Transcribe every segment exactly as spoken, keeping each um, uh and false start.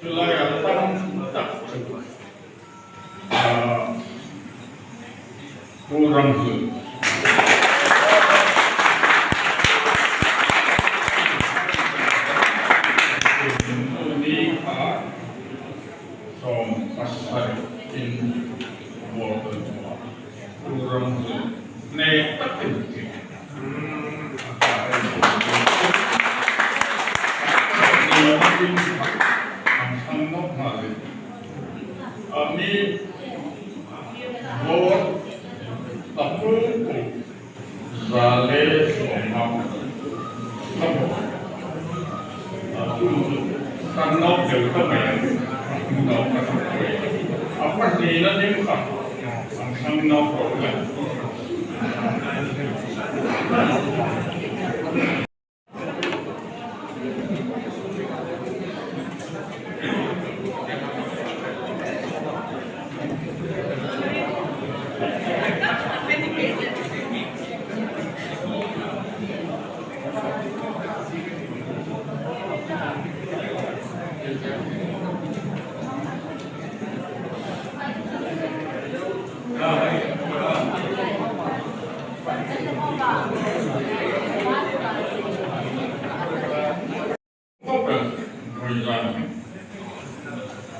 July a tam tak chu, ah, Pu Ramhlun. Ni kha sawm pasari in vote an chhuah. Pu Ramhlun nek takin ti. Ni a tin an sang nawk hma le. A mi vote a pu pu. Za le sawmnga. Kan nawk deu ta mai. Nawk ka ta mai. A pahnina ding kha. An sang nawk ro le. Khawpel, voizan.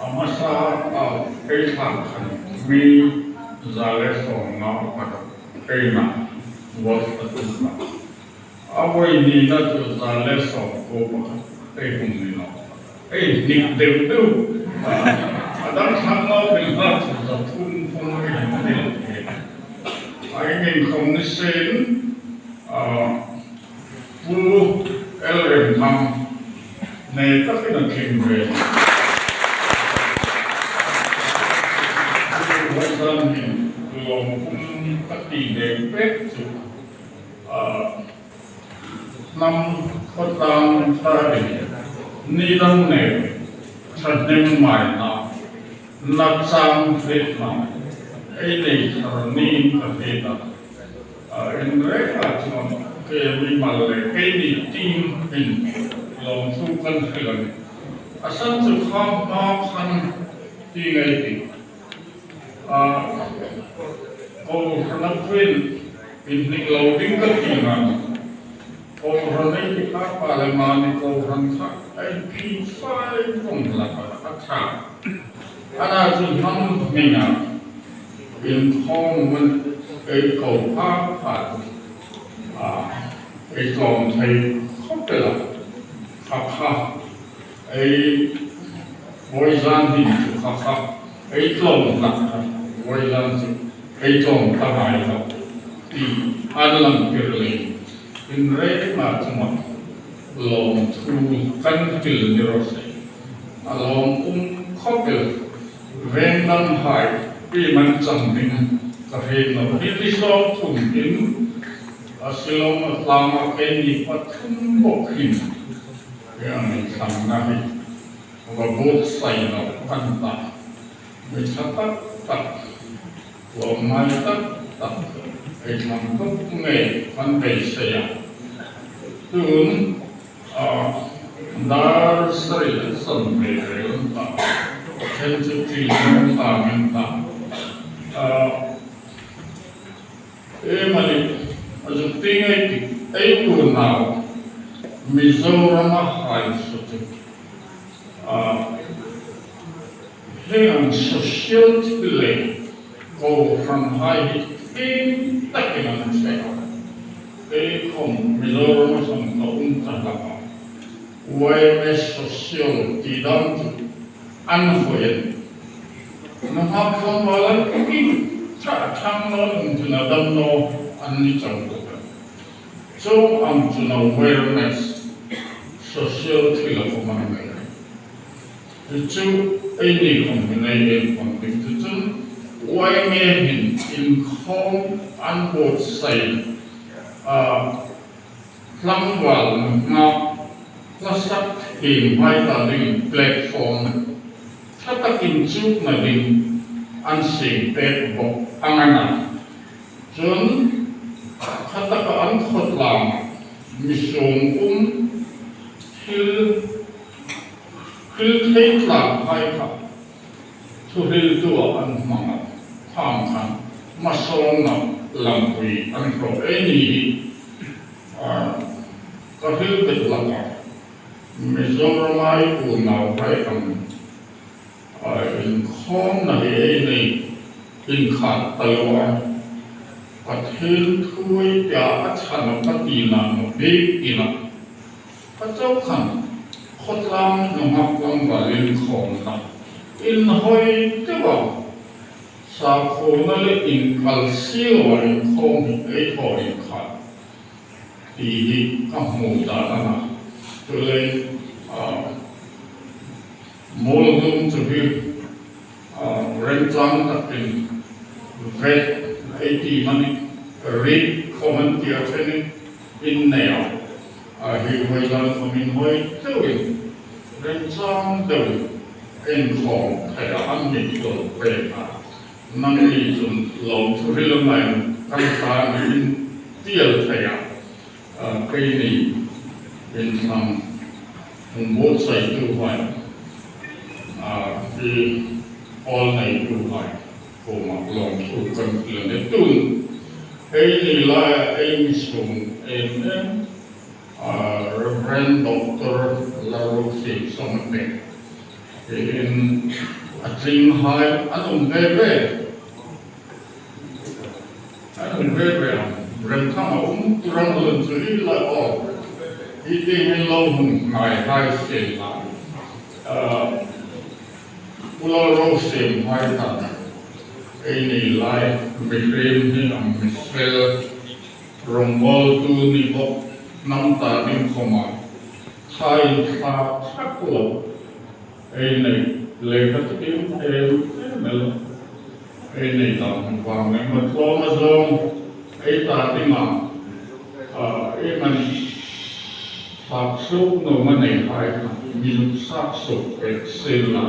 A hmasa a, kei ṭha khan mi za le sawmnga pakhat keima vote a tum a. A voi nina chu za le sawmkuo pakhat ei hung ni naw. Ei hnik deu deu. A dang thang lo bil hla chu za thum khawm ei hung ni naw. A, ei ngin khawm ni sien, a, Pu L. Remthang nei takin a tling ve. Pu Hawsan hin lawm um ka ti deu pek chu, a, hnam khawtlang ta ding, ni dang nei, ṭhahnem ngaina, na chang hrietna, ei nei thar niin ka hriet a. A, in reng a chuan, kei mimal le keini team in lawmthu kan hril a nih. A san chu kha hma khan ti ngei ti. A, Kohran a tuin inhnik lo ding ka ti ngai. Kohran ei ti kha Parliament-a Kohran kha ei phim fai vawng hlak a, a ṭha. Ana chu hnam hminga inkhawm man ei ko pha pha chu, a, ei tlawm thei khawp el a, kha kha. Ei, vawizan hin chu kha kha, ei tlawm hlak kha, vawizan chu ei tlawm ta ngai lo ti an lang tir le, in reng a chunga lawmthu kan hril ni raw se. A lawm um khawp el, veng dang hai, pi man chang ding ka hriet lo. Ni ti sawm thum in, a Shillong a tlanga keini pathum bawk hin, Hei ang thlanna hi, va buotsai lo kan ta. Mi ṭha tak tak, lawmngai tak tak, ei thlang khawp ngei kan beisei a. Tun, a, dar sari le sawm ve ve an ta. Chen chu ṭi an ta, an ta. A, Emaw ni, a zuk ti ngei ti, ei unau Mizorama hai saw chu, a, heng ang social thil le kohran hai hi tling takin an fe a. Ei khawm Mizorama saw ka um ta hlak a. Y M A social ti dam chu an hawi a nih. Nunghak tlangvala ki ṭha ṭhang naw, um chun a dam naw an ni chau bawk a. Chuong ang chun awareness, social thil a khawm an nei. Chu chu Eini khom hin ei inkhawm ding chu chun, Y M A hin inkhawm an buotsai, a, tlangval nunghak hla sak thienghlimhai ta ding platform ṭha takin chukna ding an siem pek bawk ang a na. Chun, ṭha taka an khawtlang mi sawm um thil, thil thei tlanghai kha thuhriltu an hmang a, khang khan masawngna lampui an hraw ei ni hi, a, ka hril tek hlak a. Mizoram-a unauhai ang, a, inkhawmna hi ei nei inkhât ta lo a. Pathien thu ei tia a ṭha naw ka tina naw biekin a. Ka chau khan, khawtlang nunghak tlangval inkhawmna, inhawi deu a, sakhona le inkal siewa inkhawm hi ei thaw inkhât ti hi ka hmu dan a na. Chuleiin, a, Muolhnung chu hi, a, remchang takin vet ei ti mani, rit khom an ti a, training in nei a. A, hi vawizan khom inhawi deuin, remchang deuin inkhawm thei a, an mi thaw pek a. Nangni chun lo thuhril a ngai kan ta ni in tiel thei a. A, keini inthang hung buotsaituhai, a, i pawl neituhai kuoma lawmthu kan hril a nih. Tuhin eini laia ei mi sung em em, a, Reverend Doctor Lalrosiem Songate, in a tlinghai an um ve ve. An um ve ve a, remthang a um tu rang lun chu i la aw. I ti min lo hung ngai hai se la. A, Pu Lalrosiemhai ta. Eini lai, mihriem hi a mi fel. Rongbawltu ni bawk, hnam ta ding khoma. Thain tha thak lo. Ei nei, lekha chu em em em el. Ei nei ta vang nei ma tlawm a zawng. Ei ta dinga, a, ei man sak suk nuom a nei hai kha, mi lung sak suk pek sien la.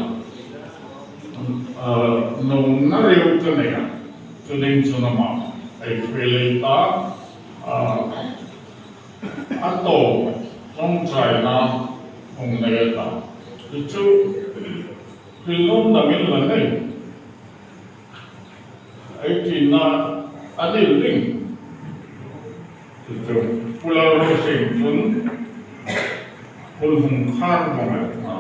A, nuom na reu ka nei a. Chu ding chun ama ei fel ei ta, a, a tawp ṭawngṭaina hung nei a ta. Chu chu hril nuom dangin la nei. Ei tina a ni ding. Chu chu Pu Lalrosiem chun hun hung khar vawng a.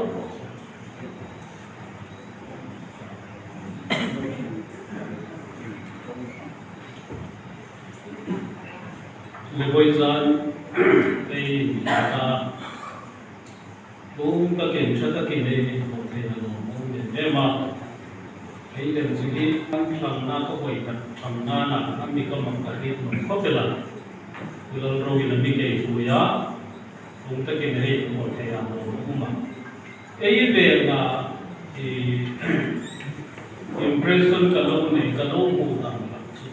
Le vawizan ei ta, bung takin ṭha takin ei inhawi thei a lawm em em a. Ei lem chu hi an thlanna ka voi khat thlanna na a mi ka mak ka hriet nuom khawp el a. Pu Lalroin a mi kei thuoi a. Bung takin ei inhawi thei a lawm a um a. Ei vêlna, i, impression ka lo nei, ka lo hmu dang hlak chu.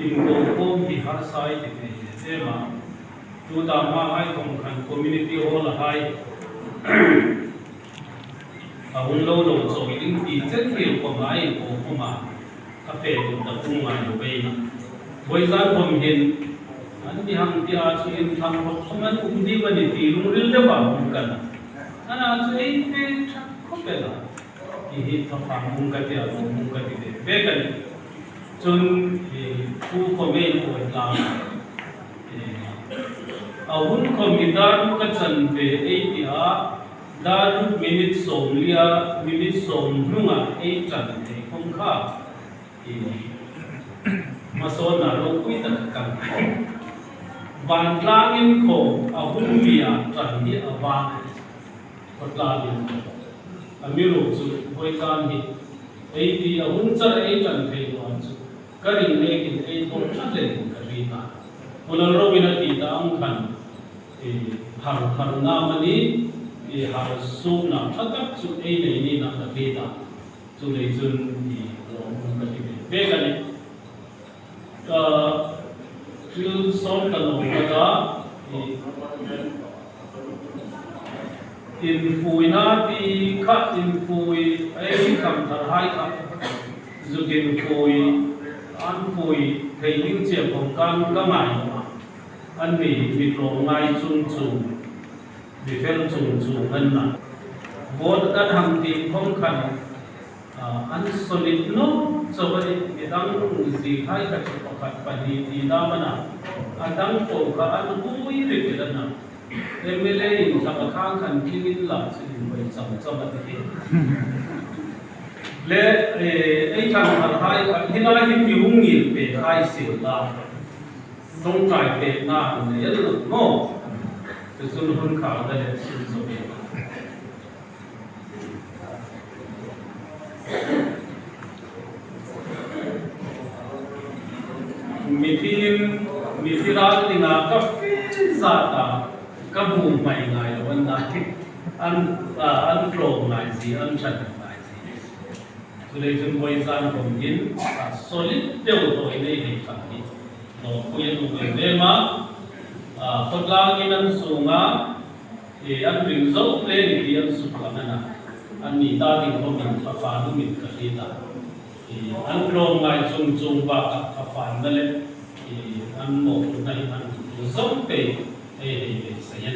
Inkokhawm hi harsa ei ti thei em em a. Tuta hmahai khom khan community hall-a hai a hun lo lo chawi ding ti chen hril khoma inkokhawm a. Ka fe tum ta kum ngai lo beina. Vawizan khom hin, an mi hang ti a chu inthang rawk khom an um ding a ni ti lungril deuin hung ka na. Ana chu ei fe ṭha khawp el a. Hi hi thafang hung ka ti a, hung ka ti ve ve ka nih. Chun, eh, thu khom ei inhawi tlang. Eh, a hun khom hi dar ruk ka chan ve ei ti a, dar ruk minute sawmli a, minute sawmhnunga ei chan thei khom kha. I, hmasawnna ropui tak kan khom. Vantlangin khom a hun li a ṭan hi a vâng. Khawtlangin khom. Amiruokchu vawizan hi ei ti a hun char ei ṭan thei naw a chu ka ring nekin ei thaw ṭha leiin ka hriet a. Pu Lalroin a ti ta ang khan, eh, har tharna amanih, I harsuokna ṭha tak chu ei nei ni na ka ti ta. Chuleiin chun i lawmum ka ti ve ve ka nih. Ka thil sawm ka lo ka ta, i infuina ti kha, infui ei ṭhangtharhai kha zuk infui, an fui thei ding chie khom khan ka ngai naw a. Anni mi tlawmngai chung chung, mi fel chung chung an na. Vote kan hang ti khom khan, a, an solid naw chauh a nih, midang zihai kha chu pakhat pahni ti dam a na. A dang po kha an hui rik rik a na. M L A in thla a khang khan tlingin la chu inhawi cham cham a ti hi. Le, eh, ei ṭhangtharhai kha hi lai hin mi hung ngir pek hai sien la. Ṭawngṭai pekna hang nei el lo maw. Chu chun hun kha ka let sun zo ve. Mithi in, mithi ral dinga ka fe zat a, ka bu mai ngai lo an na. An, a, an tlawmngai zie, an ṭhat ngai zie. Chuleiin chun vawizan khom hin, a, solid deu thaw ei nei thei kha hi. Lawmpui a tum em em a, a, khawtlangin an sung a, e, an ring zo hle ni ti an suklang a na. Anni ta ding khomin kha fa numin ka hriet a. E, an tlawmngai chung chung bakah kha fa na le, e, an mawphurna hi an hung zo pei. Hei, hei, hei, sa yen.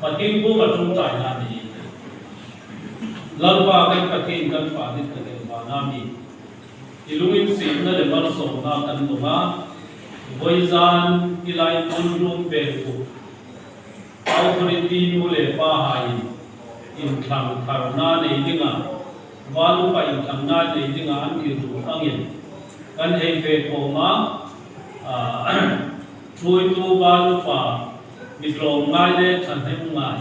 Pathien kuoma ṭawngṭaina nei. Lalpa kan Pathien kan Pa ni ta deu vana mi. I lunginsietna le malsawmna kan dong a. Vawizan hi lai hmun rum ve ku. Authority nu le pa hai. Inthlang tharna nei dinga. Valupa inthlanna nei dinga an ti ru angin. Kan hei fe khom a. A, Ṭhuoitu valupa, mi tlawmngai le ṭhahnemngai.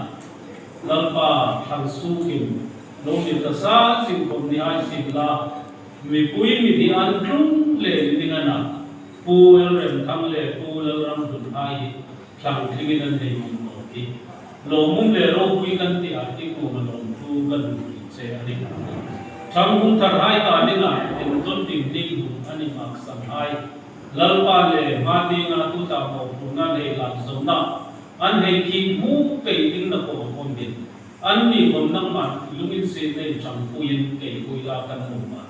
Lalpa thlang suokin, lo mi ta sa zing khom ni hai sien la, mipui mit hi an tlung le ni ding a na. Pu Lalremthang le Pu Lalramhlun hai hi, thlang tlingin an hei um naw hi. Lawmum le ropui kan ti a, i kuoma lawmthu kan hung hril che a nih. Ṭhang hung tharhai ta dinga, enkawl ding ding hung a ni maksan hai. Lalpa le hma tienga tuta mawphurna le lak zona, an hei khi hmu pei ding na khom khom hin. Anni khom nangman lunginsietna ṭhangpuiin kei hui la kan um a.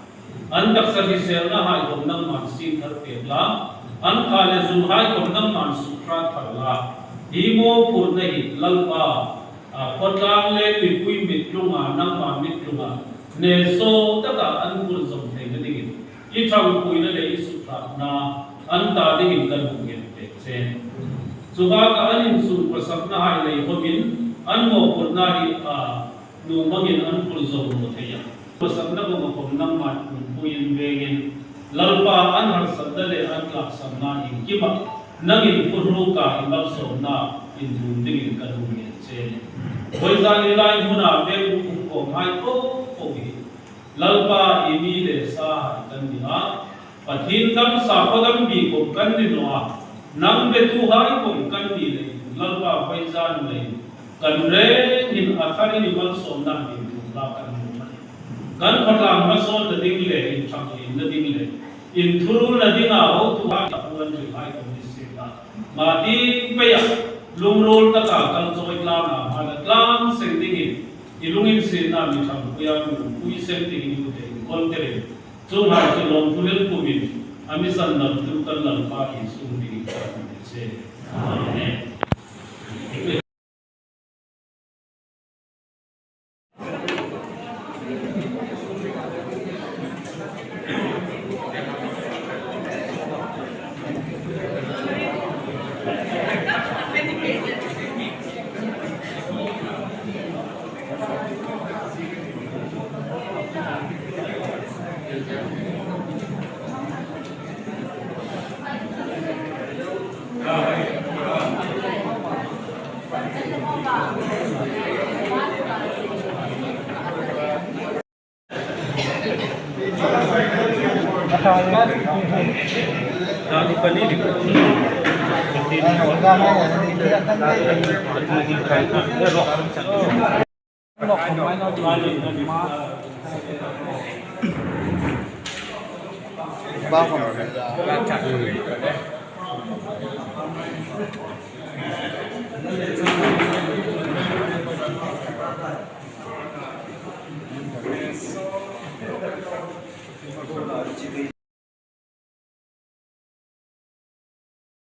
An taksa hriselna hai khom nangman siem thar pek la. An kha le zung hai khom nangman suk hrat thar la. Hi mawphurna hi Lalpa, a, khawtlang le mipui mit tlunga, nangma mit tlunga, ne so taka an phur zawm theina dingin. I ṭhangpuina le i sukhlakna an ta dingin kan hung ngen pek che. Chu bakah an insung khawsakna hai lei khomin an mawphurna hi, a, nuom angin an phur zo naw thei a. Khawsakna khom a khom nangman hmangpuiin vengin Lalpa an harsatna le an tlaksamna inkima nangin phurruka i malsawmna inhum dingin kan hung ngen che. Vawizan hi lai hmuna veng um khom hai po po hi. Lalpa, i mi le sa hai kan ni a, Pathien dam sakhuo dam bik khom kan ni naw a, nang betuhai khom kan ni leiin, Lalpa vawizan leiin, kan rengin a tharin i malsawmna min tum la kan hmu a nih. Kan khawtlang hmasawnna ding le inṭhang inna ding le, inthurulna dinga hotuhai a puan rilhai khom ni sien la. Hma tieng peia, lungril taka kal chawi tlanga hma la tlang seng dingin, i lunginsietna mi ṭhangpuia mi umpui seng dingin i hung inkawl terin. Chuonghai chu lawmthu lem pumin, a mi san lam tu kan Lalpa Isu hmingin kan hmang che. Amen.